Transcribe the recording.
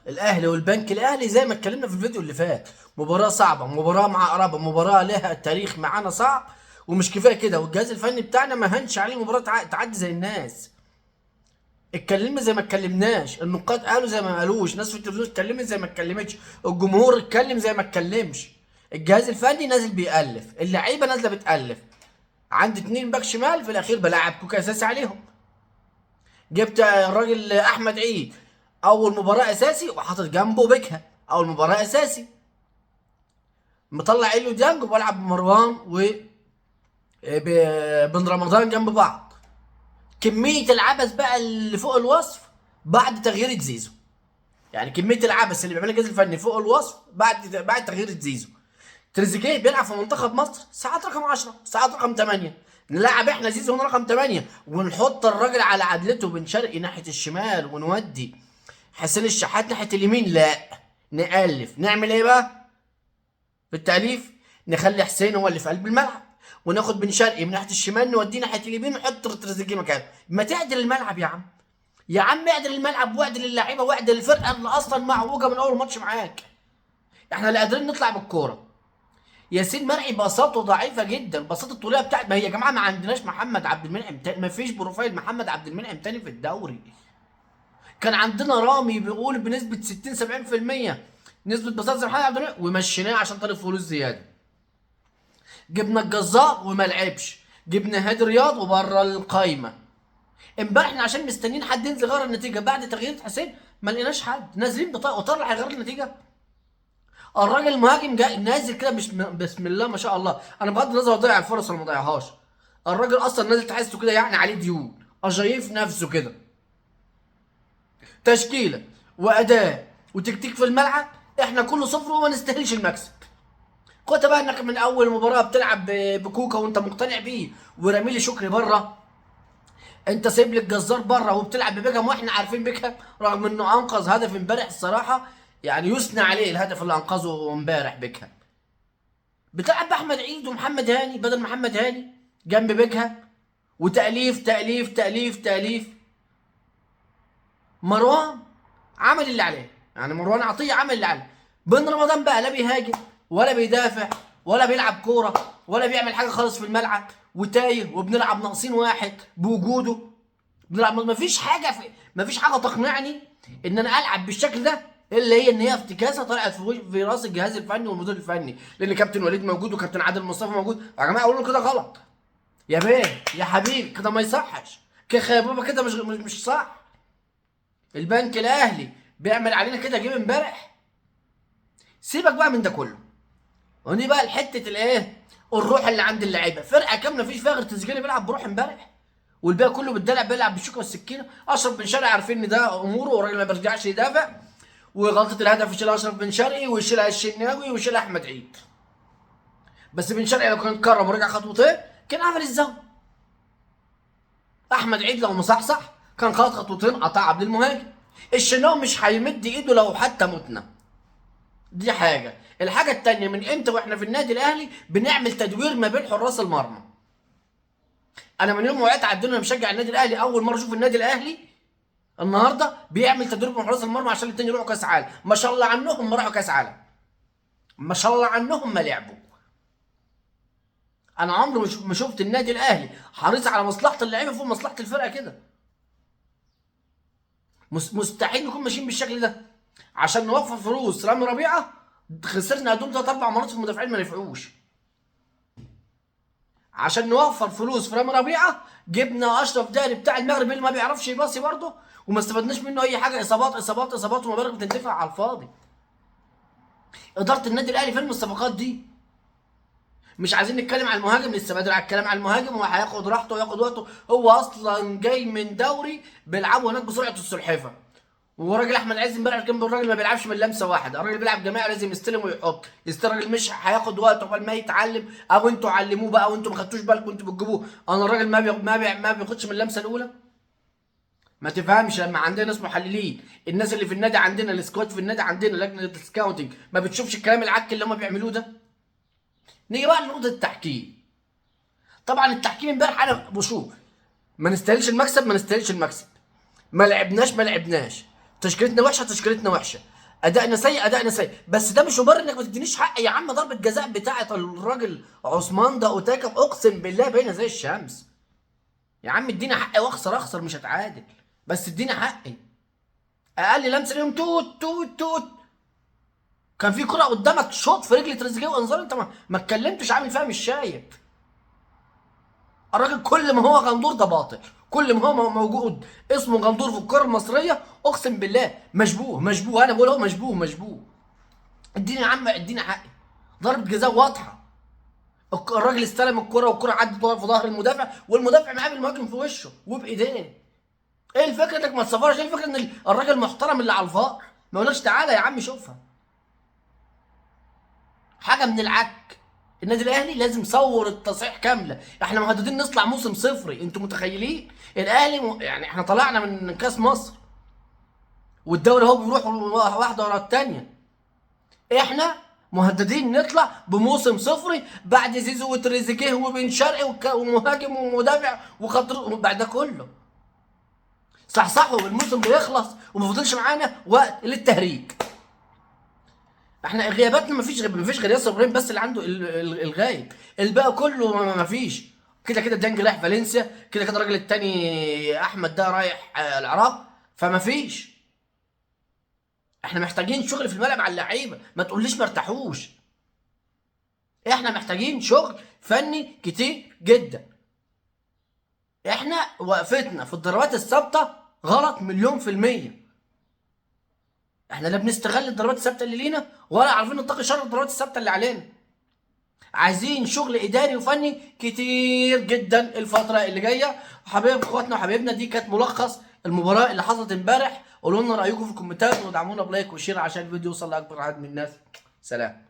الاهلي والبنك الاهلي زي ما اتكلمنا في الفيديو اللي فات، مباراة صعبه، مباراة معقربه، مباراة لها تاريخ معانا صعب، ومش كفاية كده والجهاز الفني بتاعنا ما هنش عليه مباراة تعدي زي الناس. اتكلمنا زي ما اتكلمناش، النقاد قالوا زي ما قالوش، ناس في التلفزيون اتكلمت زي ما اتكلمتش، الجمهور اتكلم زي ما اتكلمش. الجهاز الفني نازل بيألف، اللعيبة نازله بتألف. عندي 2 باك شمال، في الاخير بلعب كوكا اساسي عليهم. جبت الراجل احمد عيد اول مباراة اساسي وحاطط جنبه بيكها اول مباراة اساسي، مطلع اليو ديانج وبلعب بمروان و بن رمضان جنب بعض. كمية العبث بقى اللي فوق الوصف بعد تغيير زيزو، يعني كمية العبث اللي بيعملها الجهاز الفني فوق الوصف بعد تغيير زيزو. تريزيجيه بيلعب في منتخب مصر ساعات رقم 10، ساعات رقم 8، نلعب احنا زيزو هنا رقم 8 ونحط الراجل على عدلته بن شرقي ناحية الشمال ونودي حسين الشحات ناحية اليمين. لا نألف، نعمل ايه بقى في التأليف؟ نخلي حسين هو اللي في قلب الملعب، وناخد بن شرقي من ناحية الشمال نوديه ناحية اليمين ونحط تريزيجيه مكانه. ما تعدل الملعب يا عم، يا عم اعدل الملعب واعدل اللعيبة واعدل الفرقة اللي اصلا معوجة من اول ماتش معاك. احنا لا قادرين نطلع بالكورة. ياسين مرعي باصاته ضعيفة جدا، باصات الطوليه بتاعت، ما هي يا جماعة ما عندناش محمد عبد المنعم تاني، ما فيش profile محمد عبد المنعم تاني في الدوري. كان عندنا رامي بيقول بنسبة 60 70% نسبه باصات زي محمد عبد المنعم ومشيناه عشان طالب فلوس زيادة. جبنا الجزار وما لعبش، جبنا هادي رياض وبره القايمة. امبارح احنا عشان مستنيين حد ينزل غير النتيجة بعد تغيير حسين ما لقيناش حد، نازلين بطاقة وطلع هيغير النتيجة. الراجل المهاجم جاي نازل كده مش بسم الله ما شاء الله، انا بغض النظر هو ضيع الفرص ولا ما ضيعهاش، الراجل اصلا نازل تحسه كده يعني عليه ديون، اشايف نفسه كده. تشكيله واداء وتكتيك في الملعب احنا كله صفر وما نستاهلش المكسب. كنت بقى انك من اول مباراة بتلعب بكوكا وانت مقتنع بيه وراميلي شكري بره، انت سايب لي الجزار بره وبتلعب ببيكهام، واحنا عارفين بيكهام رغم انه انقذ هدف امبارح الصراحة، يعني يثنى عليه الهدف اللي انقذه امبارح بيكهام. بتلعب باحمد عيد ومحمد هاني بدل محمد هاني جنب بيكهام، وتاليف تاليف تاليف تاليف. مروان عمل اللي عليه، يعني مروان عطية عمل اللي عليه. بن رمضان بقى لا بيهاجم ولا بيدافع ولا بيلعب كورة ولا بيعمل حاجة خالص في الملعب، وتايه، وبنلعب ناقصين واحد بوجوده، بنلعب ما فيش حاجة في، ما فيش حاجة تقنعني ان انا العب بالشكل ده، الا هي ان هي افتكاسه طلعت في راس الجهاز الفني والمدير الفني، لان كابتن وليد موجود وكابتن عادل مصطفى موجود. يا جماعة قولوا كده غلط يا بيه يا حبيبي، كده ما يصحش كده يا بابا، كده مش صح. البنك الاهلي بيعمل علينا كده جيم امبارح. سيبك بقى من ده كله، ونيجي بقى لحته الايه، الروح اللي عند اللعيبة. فرقه كاملة مفيش فيها غير تريزيجيه بيلعب بروح امبارح، والباقي كله بالدلع بيلعب بالشوكة والسكينة. اشرف بن شرقي عارفين ان ده اموره، والراجل ما بيرجعش يدافع، وغلطه الهدف يشيلها اشرف بن شرقي ويشيلها الشناوي ويشيلها احمد عيد. بس بن شرقي لو كان اتكرم ورجع خطوتين كان قفل الزاوية. احمد عيد لو مصحصح كان خد خطوتين قطع عبد المهاجم. الشناوي مش هيمد ايده لو حتى متنا. دي حاجة. الحاجة التانية، من امتى واحنا في النادي الاهلي بنعمل تدوير ما بين حراس المرمى؟ انا من يوم ما وقعت على الدنيا مشجع النادي الاهلي، اول مرة اشوف النادي الاهلي النهارده بيعمل تدوير بين حراس المرمى عشان الاتنين يروحوا كاس عالم. ما شاء الله عنهم ما راحوا كاس عالم، ما شاء الله عنهم ما لعبوا. انا عمري ما شفت النادي الاهلي حريص على مصلحة اللعيبة فوق مصلحة الفرقة كده. مستحيل نكون ماشيين بالشكل ده. عشان نوفر فلوس رامي ربيعة خسرنا هدوم 3-4 مرات في المدافعين ما نفعوش. عشان نوفر فلوس في رامي ربيعة جبنا اشرف داري بتاع المغرب اللي ما بيعرفش يباصي برضه، وما استفدناش منه اي حاجة. اصابات اصابات اصابات ومبالغ بتندفع على الفاضي. ادارة النادي الاهلي فين الصفقات دي؟ مش عايزين نتكلم على المهاجم، لسه بدري على الكلام على المهاجم، هو هياخد راحته وياخد وقته. هو اصلا جاي من دوري بيلعبه هناك بسرعة السلحفه. وراجل احمد عز امبارح جنب الراجل ما بيلعبش من لمسه واحدة، الراجل بيلعب جماعي لازم يستلم ويحط. يستلم الراجل مش هياخد وقته قبل ما يتعلم، او انتوا علموه بقى وانتوا ما خدتوش بالكم انتوا بتجيبوه. انا الراجل ما بياخدش من اللمسة الاولى. ما تفهمش لما عندنا ناس محللين، الناس اللي في النادي عندنا، ال scout في النادي عندنا، لجنة ال scouting، ما بتشوفش الكلام العك اللي هم بيعملوه ده. نيجي بقى لنقطة التحكيم. طبعا التحكيم امبارح انا بشوف ما نستاهلش المكسب، ما نستاهلش المكسب، ما لعبناش ما لعبناش. تشكيلتنا وحشة، تشكيلتنا وحشة، ادائنا سيء، ادائنا سيء، بس ده مش مبرر انك ما تدينيش حق يا عم. ضربه جزاء بتاعه الراجل عثمان ده اوتاكا اقسم بالله باينة زي الشمس. يا عم اديني حقي واخسر، اخسر مش هتعادل، بس اديني حقي. اقل لمسه ليهم توت توت توت. كان في كرة قدامك شوط في رجل تريزيجيه وانذار، انت ما اتكلمتش، عامل فيها مش شايف. الراجل كل ما هو غندور ده باطل، كل ما هو موجود اسمه غندور في الكرة المصرية اقسم بالله مشبوه مشبوه، انا بقول اهو مشبوه مشبوه. اديني يا عم، اديني حقي. ضربة جزاء واضحة، الراجل استلم الكرة والكرة عدت في ظهر المدافع، والمدافع مقابل المهاجم في وشه وبايديه. ايه الفكرة انك ما تسافرش؟ ايه الفكرة ان الراجل المحترم اللي على الفار ما يقولكش تعالى يا عم شوفها؟ حاجة من العك. النادي الاهلي لازم صور التصحيح كاملة، احنا مهددين نطلع موسم صفري، انتوا متخيلين؟ الاهلي يعني احنا طلعنا من كاس مصر والدوري هو بيروح واحدة ورا الثانية، احنا مهددين نطلع بموسم صفري بعد زيزو وتريزيجيه وبن شرقي ومهاجم ومدافع وخطر، بعد ده كله صحصحوا، الموسم بيخلص وما فضلش معانا وقت للتهريج. احنا غياباتنا مفيش غير ياسر ابراهيم بس اللي عنده الغايب، الباقي كله مفيش. كده كده ديانج رايح فالنسيا، كده كده الراجل التاني احمد ده رايح العراق، فمفيش. احنا محتاجين شغل في الملعب على اللعيبة، ما تقوليش ما ارتاحوش. احنا محتاجين شغل فني كتير جدا. احنا وقفتنا في الضربات الثابتة غلط 1,000,000%. احنا لا بنستغل الضربات الثابتة اللي لينا ولا عارفين نتقي شر الضربات الثابتة اللي علينا. عايزين شغل اداري وفني كتير جدا الفترة اللي جاية. حبايب اخواتنا وحبايبنا، دي كانت ملخص المباراة اللي حصلت امبارح. قولوا لنا رايكم في الكومنتات ودعمونا ب like و share عشان الفيديو يوصل لاكبر عدد من الناس. سلام.